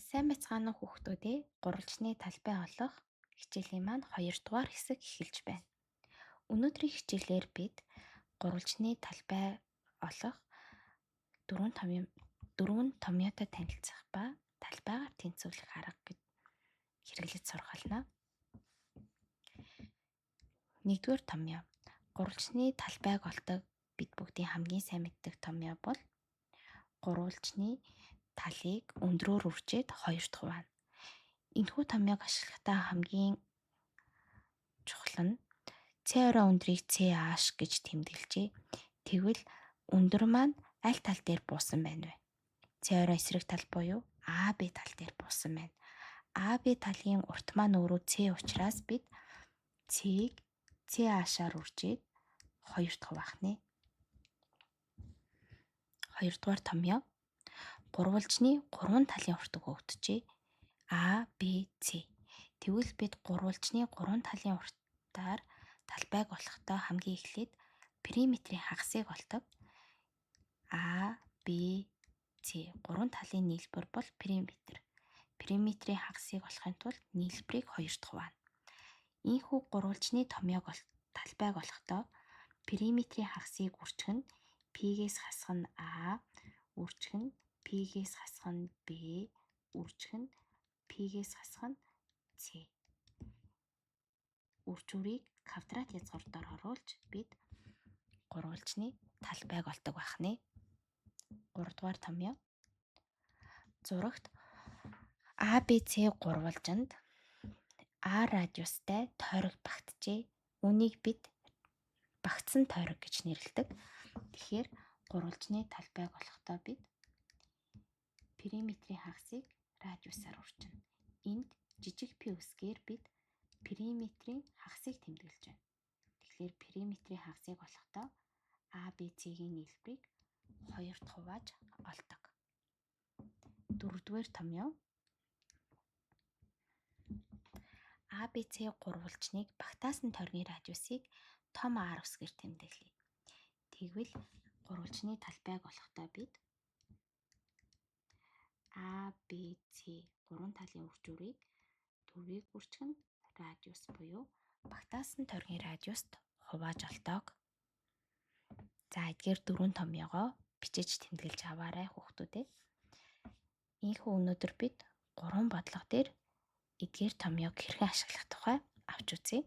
Сайн байцгаана уу хүүхдүүд ээ. Гурвалжны талбай олох хичээлийн маань 2 дугаар хэсэг эхэлж байна. Өнөөдрийн хичээлээр бид гурвалжны талбай олох дөрвөн томьёотой танилцах ба талбайгаар тэнцвүүлэх арга гэж хэрэглэж сурах болно. Нэгдүгээр томьёо. Гурвалжны талбайг олдог бид бүгдийн хамгийн сайн мэддэг томьёо бол гурвалжны талыг өндрөөр үржээд хоёрт хуваана. Энэхүү томьёог ашиглахдаа хамгийн чухал нь C орой өндрийг CH гэж тэмдэглэжээ. Тэгвэл өндөр маань аль тал дээр буусан байна вэ? C орой эсрэг тал буюу AB тал дээр буусан байна. AB талын урт маань өөрөө C учраас бид C-г CH-аар үржээд хоёрт хуваах нэ. Хоёрдугаар томьёо. Гурвалжны гурван талын урт өгөгдөжээ. А, Б, С. Тэгвэл бид гурвалжны гурван талын уртаар талбайг олохдоо хамгийн эхлээд периметрийн хагасыг олдог. А, Б, С. Гурван талын нийлбэр бол периметр. Периметрийн хагасыг олохын тулд нийлбэрийг хоёрт хуваана. Ийхүү гурвалжны томьёог талбайг олохдоо периметрийн хагасыг үржих нь P-гээс хасах нь А, үржих нь P-гээс хасах нь B, үржих нь P-гээс хасах нь C. Үржүүрийг квадрат язгуур дор оруулж бид гурвалжны талбайг олдог байх нэ. 3 дугаар томьёо. Зурагт ABC гурвалжинд А радиустай тойрог багтжээ. Үүнийг бид багтсан тойрог гэж нэрлэдэг. Тэгэхээр гурвалжны талбайг олохдоо бид периметрийн хагасыг радиусаар үржинэ. Энд жижиг пи үсгээр бид периметрийн хагасыг тэмдэглэж байна. Тэгэхээр периметрийн хагасыг олохдоо ABC-ийн нийлбэрийг хоёрт хувааж олдог. Дөрөвдүгээр томьёо. ABC гурвалжныг багтаасан тойргийн радиусыг том R үсгээр тэмдэглэе. Тэгвэл гурвалжны талбайг олохдоо бид А, Б, С гурван талын үржүүрийг дөрвийг үржих нь радиус буюу багтаасан тойргийн радиуст хувааж олдог. За, эдгээр дөрвөн томьёогоо бичиж тэмдэглэж аваарай хүүхдүүд ээ. Ийхүү өнөөдөр бид гурван бодлого дээр эдгээр томьёог хэрхэн ашиглах тухай авч үзье.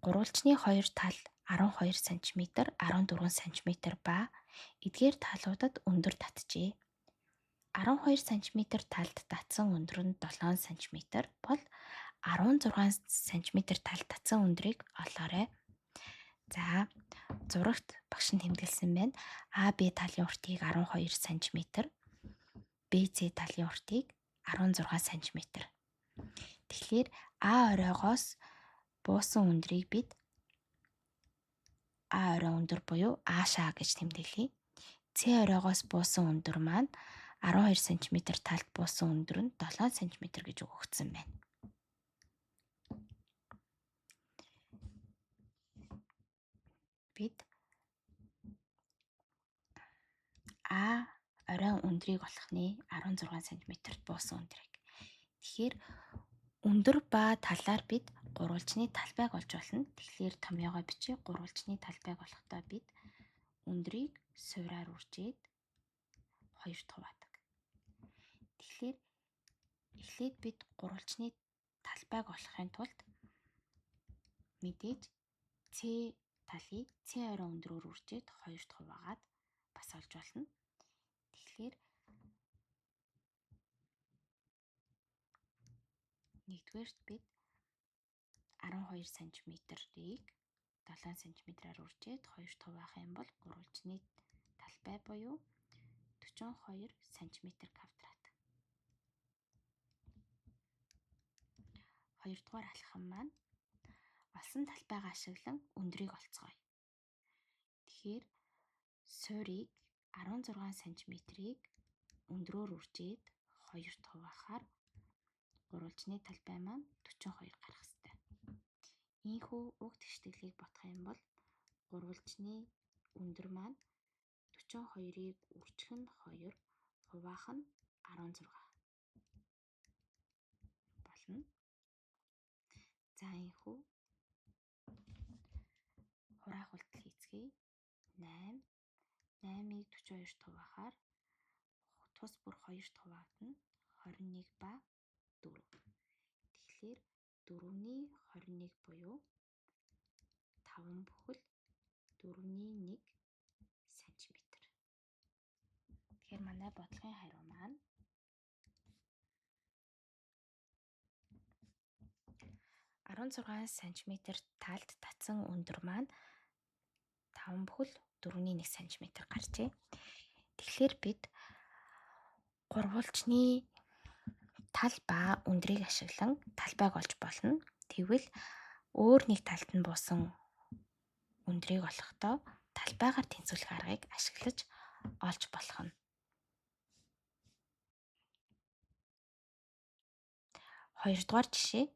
Гурвалжны хоёр тал 12 см, 14 см ба эдгээр талуудад өндөр татжээ. 12 см талд татсан өндөр нь 7 см бол 16 см талд татсан өндрийг олоорой. За, зурагт багш нь тэмдэглэсэн байна. AB талын уртыг 12 см, BC талын уртыг 16 см. Тэгэхээр А оройгоос буусан өндрийг бид А орой өндөр буюу АШ гэж тэмдэглэе. С оройгоос буусан өндөр маань 12 см талд буусан өндөр нь 7 см гэж өгөгдсөн байна. Бид А оройн өндрийг олох нэ 16 см-т буусан өндрийг. Тэгэхээр өндөр ба талаар бид гурвалжны талбайг олж болно. Тэгэхээр томьёогоо бичээ. Гурвалжны талбайг олохдоо бид өндрийг суураар үржээд хоёрт хуваадаг. Тэгэхээр эхлээд бид гурвалжны талбайг олохын тулд мэдээж С талыг С орой өндрөөр үржээд хоёрт хуваагаад бас олж болно. Тэгэхээр нэгдүгээрт бид 12 см-ийг 7 см-аар үржээд хоёрт хуваах юм бол гурвалжны талбай буюу 42 см квадрат. Хоёрдугаар алхам маань олсон талбайгаа ашиглан өндрийг олцгоё. Тэгэхээр суурийг 16 см-ийг өндрөөр үржээд хоёрт хуваахаар гурвалжны талбай маань 42 гарах ёстой. Ийхүү уг тэгштгэлийг бодох юм бол гурвалжны өндөр маань 42-ыг үржих нь 2, хуваах нь 16. болно. За энэхүү хураах үйлдэл хийцгээе. 8 8-ыг 42-т хуваахаар тус бүр 2-т хуваагдана. 21 ба 4. Тэгэхээр 4-ний 21 буюу 5 бүхэл 4-ний 1 сантиметр. Тэгэхээр манай бодлогын хариу маань 16 см талд татсан өндөр маань 5 бүхэл 4-ний 1 см гарчээ. Тэгэхээр бид гурвалжны тал ба өндрийг ашиглан талбайг олж болно. Тэгвэл өөр нэг талд нь буусан өндрийг олохдоо талбайгаар тэнцвүүлэх аргыг ашиглаж олж болох нь. Хоёрдугаар жишээ.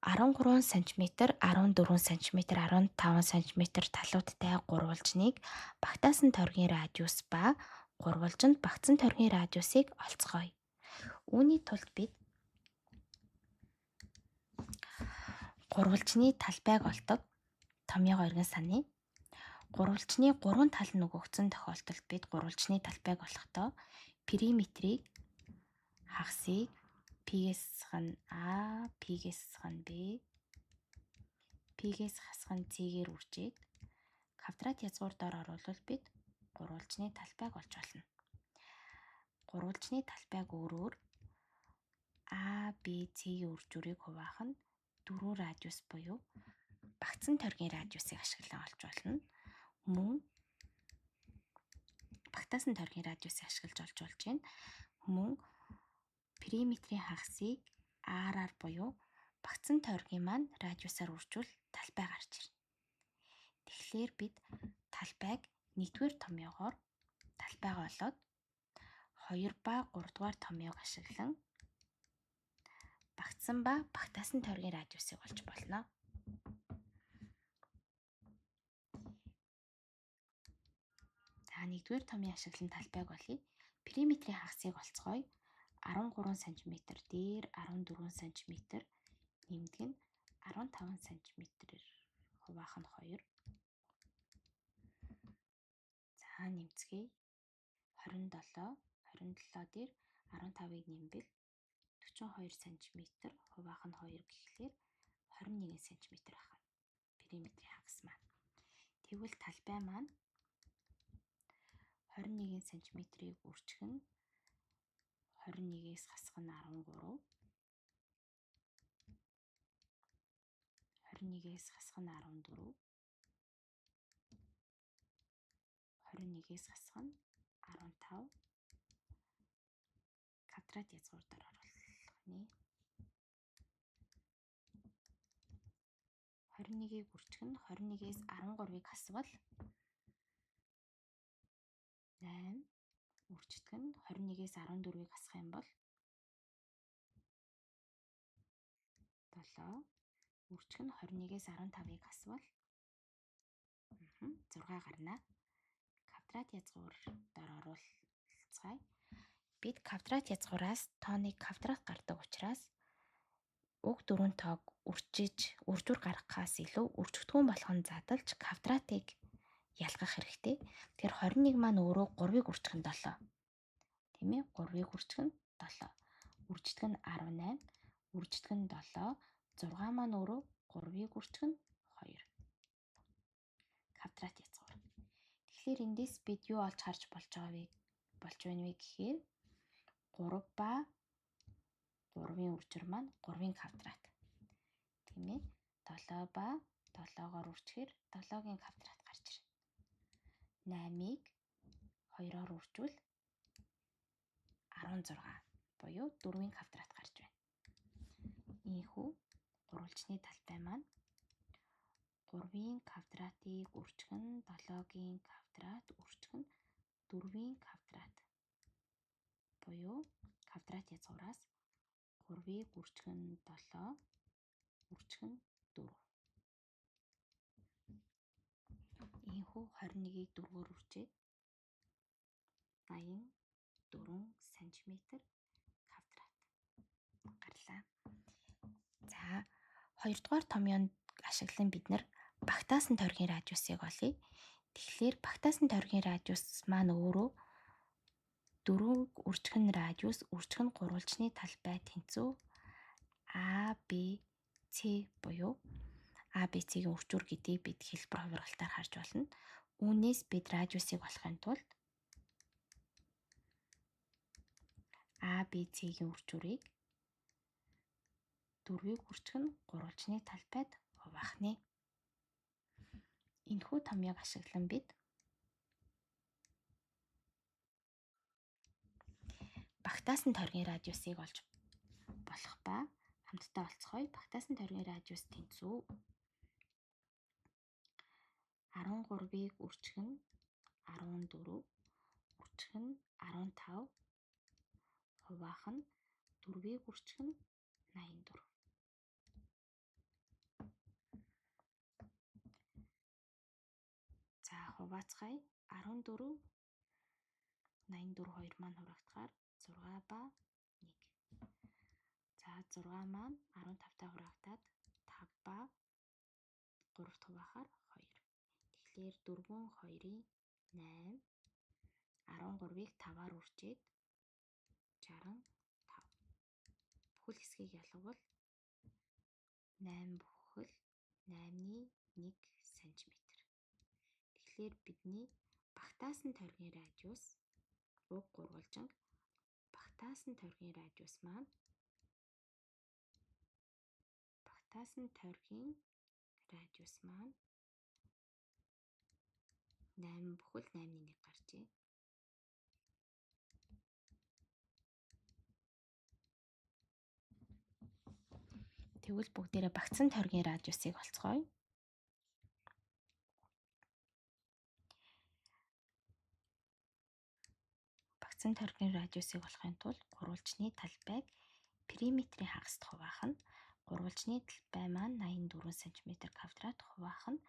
13 см, 14 см, 15 см талуудтай гурвалжныг багтаасан торгийн радиус ба гурвалжинд багтсан торгийн радиусыг олцгоё. Үүний тулд бид гурвалжны талбайг олдог томьёогоо эргэн саная. Гурвалжны гурван тал нь өгөгдсөн тохиолдолд бид гурвалжны талбайг олохдоо периметрийг хагасыг P-гээс хасах нь А, P-гээс хасах нь Б, P-гээс хасах нь C-гээр үржээд квадрат язгуур дор оруулбал бид гурвалжны талбайг олж болно. Гурвалжны талбайг өөрөөр А, Б, C-ийн үржүүрийг хуваах нь 4 радиус буюу багтсан торгийн радиусыг ашиглан олж болно. Мөн багтаасан торгийн радиусыг ашиглаж олж болж байна. Мөн периметрийн хагасыг R-аар буюу багтсан тойргийн маань радиусаар үржүүл талбай гарч ирнэ. Тэгэхээр бид талбайг 1-р томьёогоор талбайгаа олоод 2 ба 3-р томьёог ашиглан багтсан ба багтаасан тойргийн радиусыг олж болно. За 1-р томьёо ашиглан талбайг олъё. Периметрийн хагасыг олцгоё. 13 см дээр 14 см нэмдэг нь 15 см-ээр хуваах нь 2. За нэмцгээе. 27 27 дээр 15-ыг нэмбэл 42 см хуваах нь 2 гэхлээр 21 см ахна. Периметрийн хагас маань. Тэгвэл талбай маань 21 см-ийг үржих нь 21-ээс хасах нь 13. 21-ээс хасах нь 14. 21-ээс хасах нь 15. Квадрат язгуур дор оруулах нэ. 21-ийг үржих нь 21-ээс 13-ыг хасвал 8. Үрждэг нь 21-ээс 14-ыг хасах юм бол 7. Үржих нь 21-ээс 15-ыг хасвал 6 гарна. Квадрат язгуур дор оруулцгаая. Бид квадрат язгуураас тооны квадрат гардаг учраас уг дөрвөн тоог үржиж үржүүр гаргахаас илүү үржигдхүүн болгон задалж квадратыг ялгах хэрэгтэй. Тэгэхээр 21 маань өөрөө 3-ыг үржих нь 7. Тийм ээ? 3-ыг үржих нь 7. Үрждэг нь 18, үрждэг нь 7, 6 маань өөрөө 3-ыг үржих нь 2. Квадрат язгуур. Тэгэхээр эндээс бид юу олж харж болж байгаа вэ? Болж байна вэ гэхээр 3 ба 3-ын үржир маань 3-ын квадрат. Тийм ээ? 7 ба 7-оор үржихээр 7-гийн квадрат гарч ирнэ. 8-ыг 2-оор үржүүл 16 буюу 4-ийн квадрат гарч байна. Ийхүү гурвалжны талбай маань 3-ын квадратыг үржих нь 7-гийн квадрат үржих нь 4-ийн квадрат буюу квадрат язгуураас 3-ыг үржих нь 7 үржих нь 4. Ийхүү 21-ийг 4-оор үржээд 84 см квадрат гарлаа. Баярлалаа. За, хоёрдугаар томьёонд ашиглан бид нар багтаасан тойргийн радиусыг олъё. Тэгэхээр багтаасан тойргийн радиус маань өөрөө 4 үржих нь радиус үржих нь гурвалжны талбай тэнцүү А, Б, С буюу А, Б, С-ийн үржүүр гэдгийг бид хэлбэр хувиргалтаар харж болно. Үүнээс бид радиусыг олохын тулд А, Б, С-ийн үржүүрийг 4-ийг үржих нь гурвалжны талбайд хуваах нэ. Энэхүү томьёог ашиглан бид багтаасан тойргийн радиусыг олж болох ба хамтдаа олцгоё. Багтаасан тойргийн радиус тэнцүү 13-ыг үржих нь 14 үржих нь 15 хуваах нь 4-ыг үржих нь 84. За, хуваацгаая. 14 84 2 маань хураагдахаар 6 ба 1. За, 6 маань 15-тай хураагдаад 5 ба 3-т хуваахаар 2. Тэгэхээр 4 2-ын 8 13-ыг 5-аар үржээд 65. Бүхэл хэсгийг ялгавал 8 бүхэл 8-ны 1 см. Тэгэхээр бидний багтаасан тойргийн радиус уг гурвалжинг багтаасан тойргийн радиус маань багтаасан тойргийн радиус маань 8 бүхэл 8-ны 1 гарчээ. Тэгвэл бүгдээрээ багтсан тойргийн радиусыг олцгоё. Багтсан тойргийн радиусыг олохын тулд гурвалжны талбайг периметрийн хагаст хуваах нь гурвалжны талбай маань 84 см квадрат хуваах нь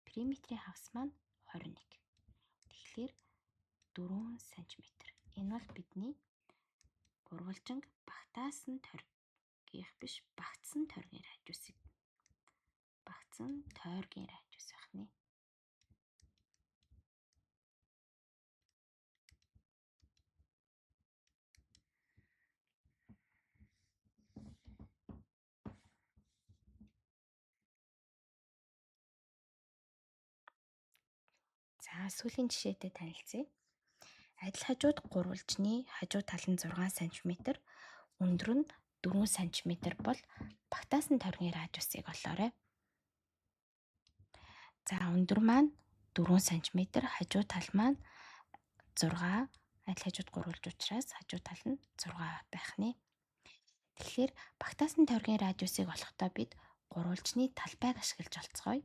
периметрийн хагас маань 21. Тэгэхээр 4 см. Энэ бол бидний гурвалжинг багтаасан тойргийнх биш, багтсан тойргийн радиусыг багтсан тойргийн радиус байх нэ. За, сүүлийн жишээтэй танилцъя. Адил хажууд гурвалжны хажуу тал нь 6 см, өндөр нь 4 см бол багтаасан тойргийн радиусыг олоорой. За, өндөр маань 4 см, хажуу тал маань 6, адил хажууд гурвалж учраас хажуу тал нь 6 байх нэ. Тэгэхээр багтаасан тойргийн радиусыг олохдоо бид гурвалжны талбайг ашиглаж олцгоё.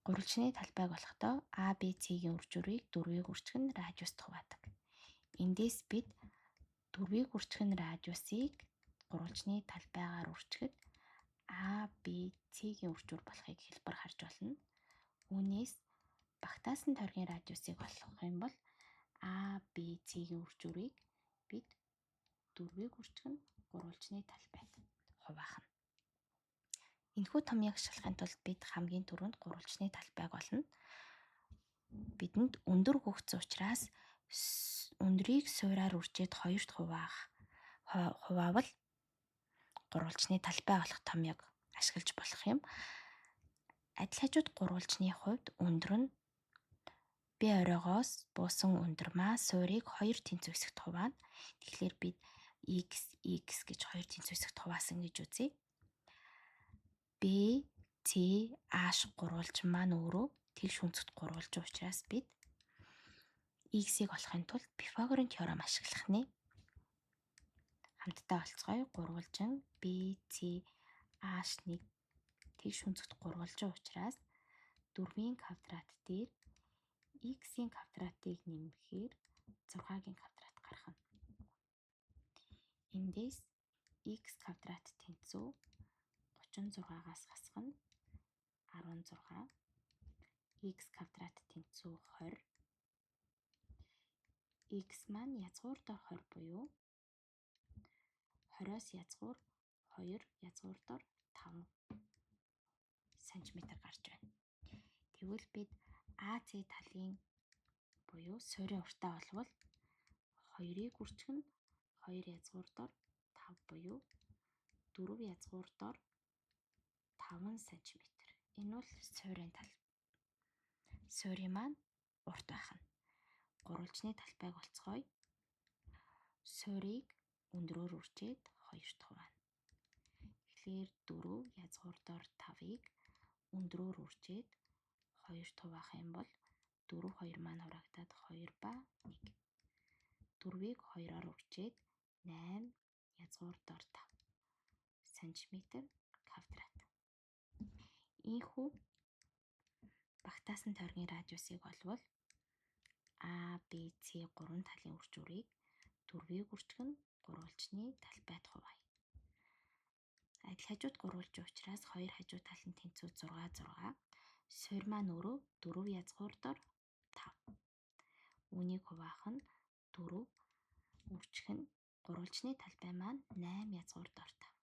Гурвалжны талбайг олохдоо А, Б, С-ийн үржүүрийг 4-ийг үржих нь радиуст хуваадаг. Эндээс бид 4-ийг үржих нь радиусыг гурвалжны талбайгаар үржихэд А, Б, С-ийн үржүүр болохыг хэлбэр харж болно. Үүнээс багтаасан тойргийн радиусыг олох юм бол А, Б, С-ийн үржүүрийг бид 4-ийг үржих нь гурвалжны талбайд хуваах нь. Энэхүү томьёог ашиглахын тулд бид хамгийн түрүүнд гурвалжны талбайг олно. Бидэнд өндөр гүгц учраас өндрийг суураар үржээд 2-т хуваавал гурвалжны талбай олох томьёог ашиглаж болох юм. Адил хажууд гурвалжны хувьд өндөр нь би оройгоос буусан өндөр маа суурийг 2 тэнцүү хэсэгт хуваана. Тэгэхээр бид x x гэж 2 тэнцүү хэсэгт хуваасан гэж үзье. B, C, H гурвалжин маань өөрөө тэгш өнцөгт гурвалжин учраас бид x-ийг олохын тулд Пифагорын теорем ашиглах нэ. Хамтдаа олцгоё. Гурвалжин B, C, H1 тэгш өнцөгт гурвалжин учраас 4-ийн квадрат дээр x-ийн квадратыг нэмэхээр 6-гийн квадрат гарах нь. Эндээс x квадрат тэнцүү 36-аас хасах нь 16, x квадрат тэнцүү 20, x маань язгуур дор 20 буюу 20-оос язгуур 2 язгуур дор 5 см гарч байна. Тэгвэл бид АЦ талын буюу суурийн уртаа олвол 2-ыг үржих нь 2 язгуур дор 5 буюу 4 язгуур дор 5 см. Энэ бол суурийн тал. Суурийн маань урт байх нь. Гурвалжны талбайг олцгоё. Суурийг өндрөөр үржээд 2-т хуваана. Тэгэхээр 4 язгуур дор 5-ыг өндрөөр үржээд 2-т хуваах юм бол 4 2 маань хураагдаад 2 ба 1. 4-ийг 2-оор үржээд 8 язгуур дор 5 сантиметр квадрат. Ийхүү багтаасан тойргийн радиусыг олвол А, Б, С гурван талын үржүүрийг 4-ийг үржих нь гурвалжны талбайд хуваая. Адил хажууд гурвалжин учраас хоёр хажуу тал нь тэнцүү 6 6. Суурь маань өөрөө 4 язгуур дор 5. Үүнийг хуваах нь 4 үржих нь гурвалжны талбай маань 8 язгуур дор 5.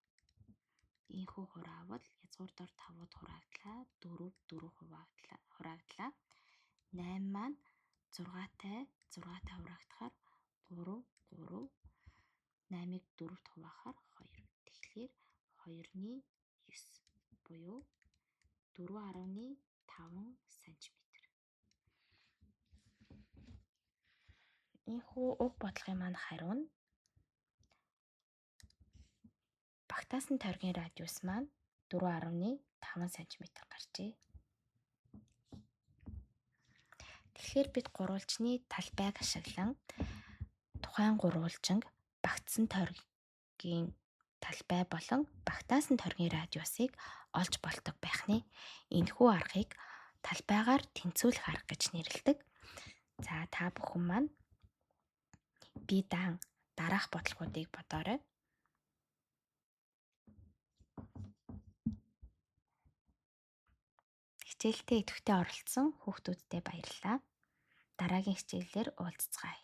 Ийхүү хураавал язгуур дор 5-ууд хураагдлаа. 4 4 хураагдлаа. 8 маань 6-тай 6-тай хураагдахаар 3 3 8-ыг 4-т хуваахаар 2. Тэгэхээр 2-ны 9 буюу 4.5 см. Ийхүү уг бодлогын маань хариу нь багтаасан тойргийн радиус маань 4.5 см гарчээ. Тэгэхээр бид гурвалжны талбайг ашиглан тухайн гурвалжинг багтсан тойргийн талбай болон багтаасан тойргийн радиусыг олж болдог байх нь. Энэхүү аргыг талбайгаар тэнцвүүлэх арга гэж нэрлэдэг. За та бүхэн маань би даан дараах бодлогоудыг бодоорой. Хичээлдээ идэвхтэй оролцсон хүүхдүүддээ баярлалаа. Дараагийн хичээлээр уулзацгаая.